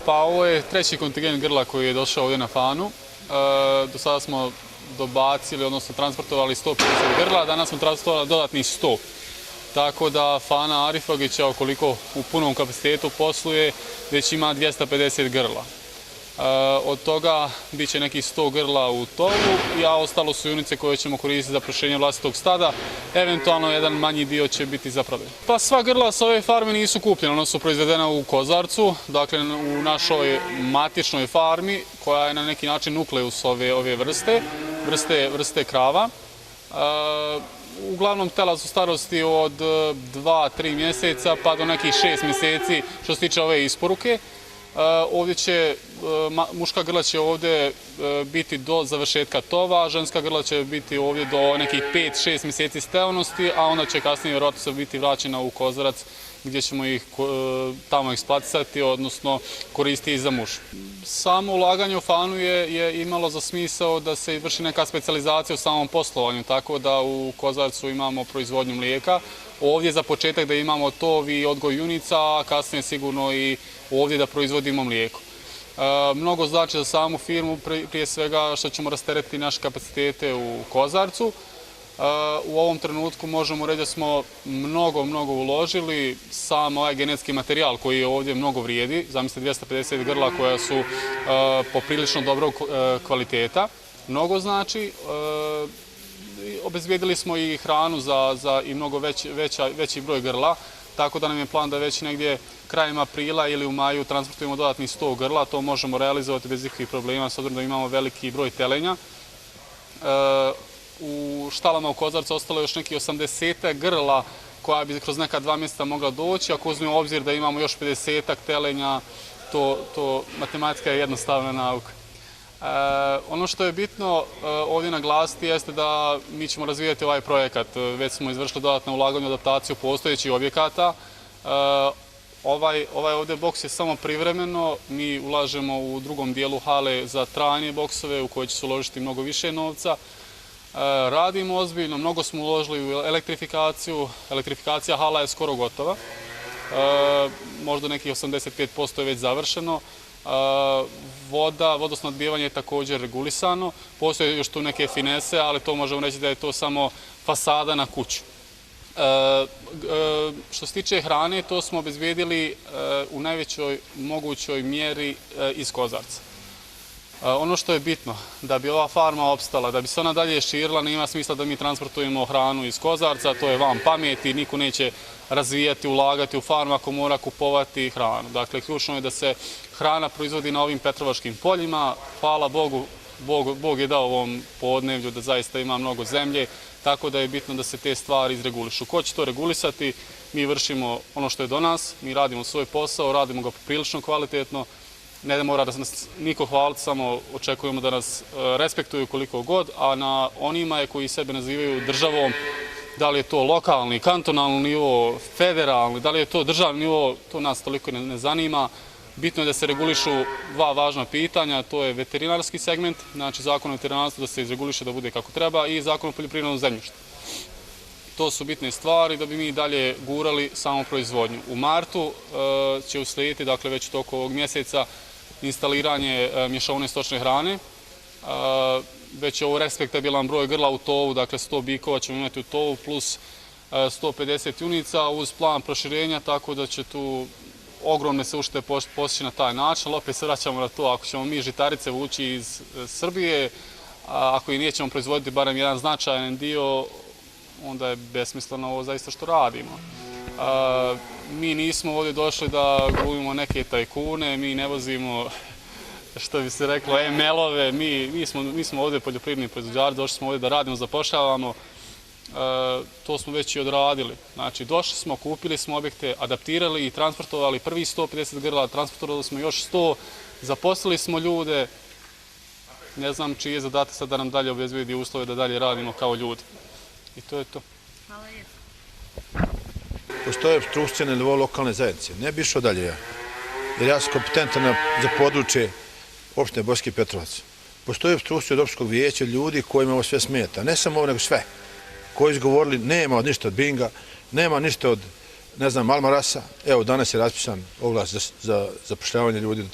Pa ovo je treći kontingent grla koji je došao ovdje na Fanu. Do sada smo dobacili, odnosno transportovali 150 grla, danas smo transportovali dodatnih 100. Tako da Fana Arifogića, ukoliko u punom kapacitetu posluje, već ima 250 grla. Od toga bit će nekih 100 grla u tovu, a ostalo su junice koje ćemo koristiti za proširenje vlastitog stada. Eventualno jedan manji dio će biti za prodaju. Pa sva grla sa ove farme nisu kupljena, ona su proizvedena u Kozarcu, dakle u našoj matičnoj farmi koja je na neki način nukleus ove vrste krava. Uglavnom tela su starosti od 2-3 mjeseca pa do nekih 6 mjeseci što se tiče ove isporuke. Ovdje će, muška grla će ovdje biti do završetka tova, a ženska grla će biti ovdje do nekih 5-6 mjeseci steonosti, a onda će kasnije vjerojatno biti vraćena u Kozarac gdje ćemo ih tamo eksploatisati, odnosno koristiti za muš. Samo ulaganje u Fanu je imalo za smisao da se vrši neka specijalizacija u samom poslovanju, tako da u Kozarcu imamo proizvodnju mlijeka. Ovdje za početak da imamo tov i odgoj junica, a kasnije sigurno i ovdje da proizvodimo mlijeko. Mnogo znači za samu firmu, prije svega što ćemo rasteretiti naše kapacitete u Kozarcu. U ovom trenutku možemo reći da smo mnogo uložili. Sam ovaj genetski materijal koji je ovdje mnogo vrijedi, zamislite 250 grla koja su poprilično dobrog kvaliteta, mnogo znači. Obezbijedili smo i hranu za i mnogo veći broj grla, tako da nam je plan da već negdje krajem aprila ili u maju transportujemo dodatnih 100 grla. To možemo realizovati bez ikakvih problema s obzirom da imamo veliki broj telenja. U štalama u Kozarcu ostalo je još nekih 80 grla koja bi kroz neka 2 mjeseca mogla doći. Ako uzmemo obzir da imamo još 50 telenja, to matematika je jednostavna nauka. Ono što je bitno ovdje naglasiti jeste da mi ćemo razvijati ovaj projekat. Već smo izvršili dodatno ulaganje u adaptaciju postojećih objekata. Ovaj ovdje boks je samo privremeno. Mi ulažemo u drugom dijelu hale za trajne boksove u koje će se uložiti mnogo više novca. Radimo ozbiljno, mnogo smo uložili u elektrifikaciju. Elektrifikacija hala je skoro gotova. Možda nekih 85% je već završeno. Vodosnadbijevanje je također regulisano. Postoje još tu neke finese, ali to možemo reći da je to samo fasada na kuću. Što se tiče hrane, to smo obezbijedili u najvećoj mogućoj mjeri iz Kozarca. Ono što je bitno, da bi ova farma opstala, da bi se ona dalje širila, nema smisla da mi transportujemo hranu iz Kozarca, to je van pameti, niko neće razvijati, ulagati u farmu ako mora kupovati hranu. Dakle, ključno je da se hrana proizvodi na ovim petrovačkim poljima. Hvala Bogu, Bog je dao ovom podneblju da zaista ima mnogo zemlje, tako da je bitno da se te stvari izregulišu. Ko će to regulisati? Mi vršimo ono što je do nas, mi radimo svoj posao, radimo ga prilično kvalitetno. Ne mora da nas niko hvaliti, samo očekujemo da nas respektuju koliko god, a na onima je koji sebe nazivaju državom, da li je to lokalni, kantonalni nivo, federalni, da li je to državni nivo, to nas toliko ne zanima. Bitno je da se regulišu dva važna pitanja, to je veterinarski segment, znači zakon o veterinarstvu da se izreguliše da bude kako treba i zakon o poljoprivrednom zemljištu. to su bitne stvari da bi mi dalje gurali samu proizvodnju. U martu će uslijediti, dakle već u toku ovog mjeseca, instaliranje mješovne stočne hrane. Već je ovo respektabilan broj grla u tovu, dakle 100 bikova ćemo imati u tovu plus 150 junica uz plan proširenja, tako da će tu ogromne se uštede postići na taj način, ali opet se vraćamo na to, ako ćemo mi žitarice vući iz Srbije, ako i nećemo proizvoditi barem jedan značajan dio, onda je besmisleno ovo zaista što radimo. Mi nismo ovdje došli da glumimo neke tajkune, mi ne vozimo, što bi se reklo, ML-ove, mi smo ovdje poljoprivredni proizvođači, došli smo ovdje da radimo, zapošljavamo, to smo već i odradili. Znači, došli smo, kupili smo objekte, adaptirali i transportovali prvi 150 grla, transportovali smo još 100, zaposlili smo ljude, ne znam čiji je zadatak sad da nam dalje obezbedi uslove da dalje radimo kao ljudi. I to je to. Hvala lijepo. Postoje opstrukcije na nivou lokalne zajednice. Ne bi išao dalje ja. Jer ja sam kompetentan za područje opštine Bosanski Petrovac. Postoje opstrukcije od opštinskog vijeća ljudi kojima ovo sve smeta. Ne samo ovo, nego sve. Koji su govorili nema ništa od Binga, nema ništa od, ne znam, Almarasa. Evo, danas je raspisan oglas za zapošljavanje ljudi do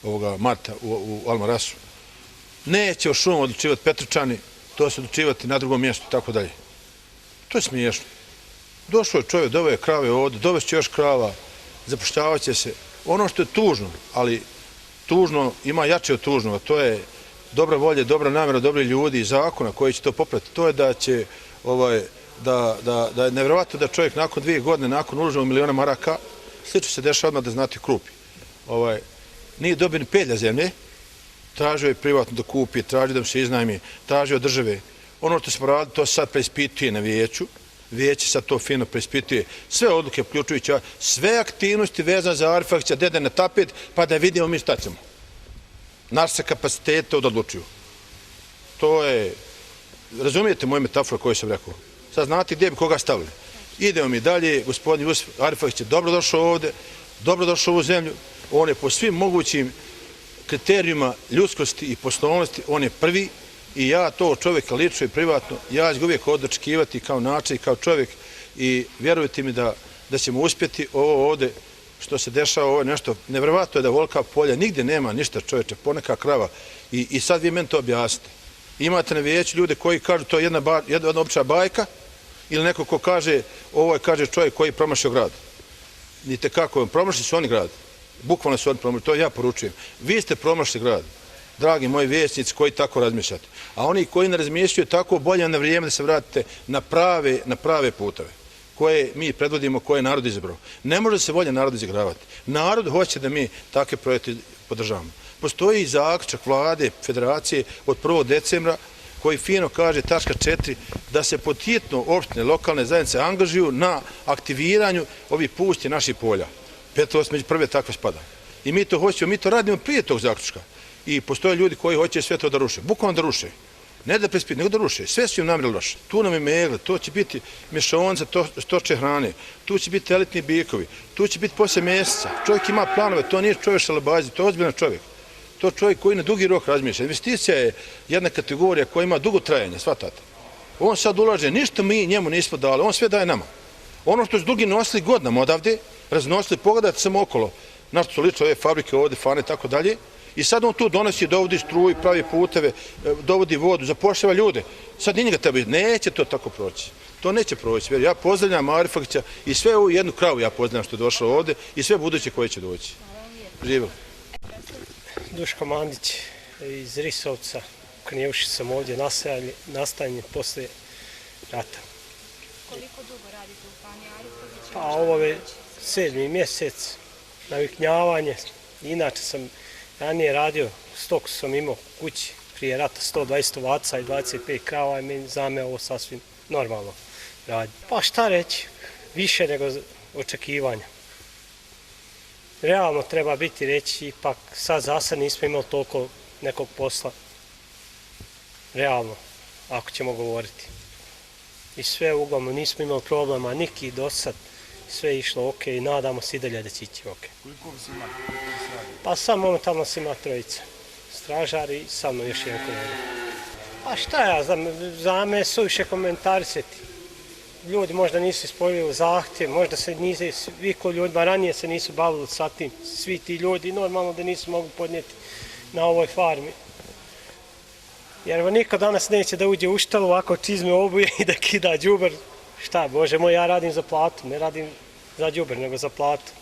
31. marta u Almarasu. Neće o šumu odlučivati Petročani, to se odlučivati na drugom mjestu, tako dalje. To je smiješno. Došao je čovjek, doveo je krave ovdje, dovešće još krava, zapošljavat će se. Ono što je tužno, ali tužno ima jače od tužnog, a to je dobra volja, dobra namjera, dobri ljudi i zakona koji će to popratiti. To je da će, da je nevjerovatno da čovjek nakon 2 godine, nakon uloženog miliona maraka, slično se dešava odmah da znate krupi. Nije dobio ni pelja zemlje, tražio je privatno da kupi, tražio da mu se iznajmi, tražio od države. Ono što smo radili, to se sad preispituje na vijeću. Vijeće sad to fino preispituje. Sve odluke, uključujući sve aktivnosti vezane za Arifovića, dede na tapet, pa da vidimo mi šta ćemo. Naše kapacitete odlučuju. To je, razumijete moju metaforu koju sam rekao? Sad znate gdje bi koga stavili. Idemo mi dalje, gospodin Jusuf Arifović je dobro došao ovdje, dobro došao u ovu zemlju, on je po svim mogućim kriterijima ljudskosti i poslovnosti, on je prvi i ja to od čovjeka lično i privatno, ja ću uvijek očekivati kao način, kao čovjek i vjerujte mi da ćemo uspjeti ovo ovdje što se dešava, ovo je nešto, nevjerovatno je da volka polja, nigdje nema ništa čovječe, poneka krava i sad vi meni to objasnite. Imate na vijeću ljude koji kažu to je jedna opća bajka ili neko ko kaže, ovo je kaže čovjek koji je promašio grad. Nite kako, promašili su oni grad. Bukvalno su oni promašili, to ja poručujem. Vi ste promašili grad, dragi moji vijećnici koji tako razmišljate. A oni koji ne razmišljaju tako, bolje na vrijeme da se vratite na prave puteve koje mi predvodimo, koje je narod izabrao. Ne može se volja narod izigravati. Narod hoće da mi takve projekte podržavamo. Postoji i zaključak vlade, federacije od 1. decembra koji fino kaže tačka 4 da se pod hitno opštine, lokalne zajednice angažuju na aktiviranju ovih pušti naših polja. Petrovac među prve takve spada. I mi to hoćemo, mi to radimo prije tog zaključka. I postoje ljudi koji hoće sve to da ruše. Bukvalno da ruše. Ne da prespiti, nego da ruše. Sve su im namjeri loše. Tu nam je megle, to će biti mješovnica stočne hrane, tu će biti elitni bikovi, tu će biti poslije mjeseca. Čovjek ima planove, to nije čovjek šalabazi, to je ozbiljan čovjek. To je čovjek koji na dugi rok razmišlja. Investicija je jedna kategorija koja ima dugo trajanje, shvatate. On sad ulaže, ništa mi njemu nismo dali, on sve daje nama. Ono što su drugi nosili godinama odavde, raznosili, pogledajte samo okolo, na što su lično ove fabrike ovdje, fane i tako dalje, i sad on tu donosi, dovodi struju, pravi puteve, dovodi vodu, zapošljava ljude. Sad i njega treba, neće to tako proći. To neće proći. Ja pozdravljam Arifovića i sve ovu jednu kravu ja pozdravljam što je došlo ovdje i sve buduće koje će doći. Živjelo. Duško Mandić iz Risovca, u Knjevši sam ovdje nastanjen posle rata. Koliko dugo radite u Fani Arifovića? Pa ovo je 7. mjesec, naviknjavanje. Inače sam ranije radio, stoku sam imao kući prije rata 120 ovaca i 25 krava i meni za me ovo sasvim normalno radi. Pa šta reći, više nego očekivanja. Realno treba biti reći, ipak sad za sad nismo imali toliko nekog posla. Realno, ako ćemo govoriti. I sve uglavnom nismo imali problema, niki do sad. Sve je išlo ok i nadamo se i dalje da će ići ok. Koliko vas ima? Pa sad momentalno se ima 3. Stražar i sa mnom još jedan kolega. Pa šta ja, za me suviše komentarisati. ljudi možda nisu ispunili zahtjev, možda se nisu, svi ko ljudima ranije se nisu bavili sa tim, svi ti ljudi normalno da nisu mogli podnijeti na ovoj farmi. Jer niko danas neće da uđe u štalu, ovako čizme obuje i da kida đubre. Šta, Bože moj, ja radim za platu, ne radim za đubre, nego za platu.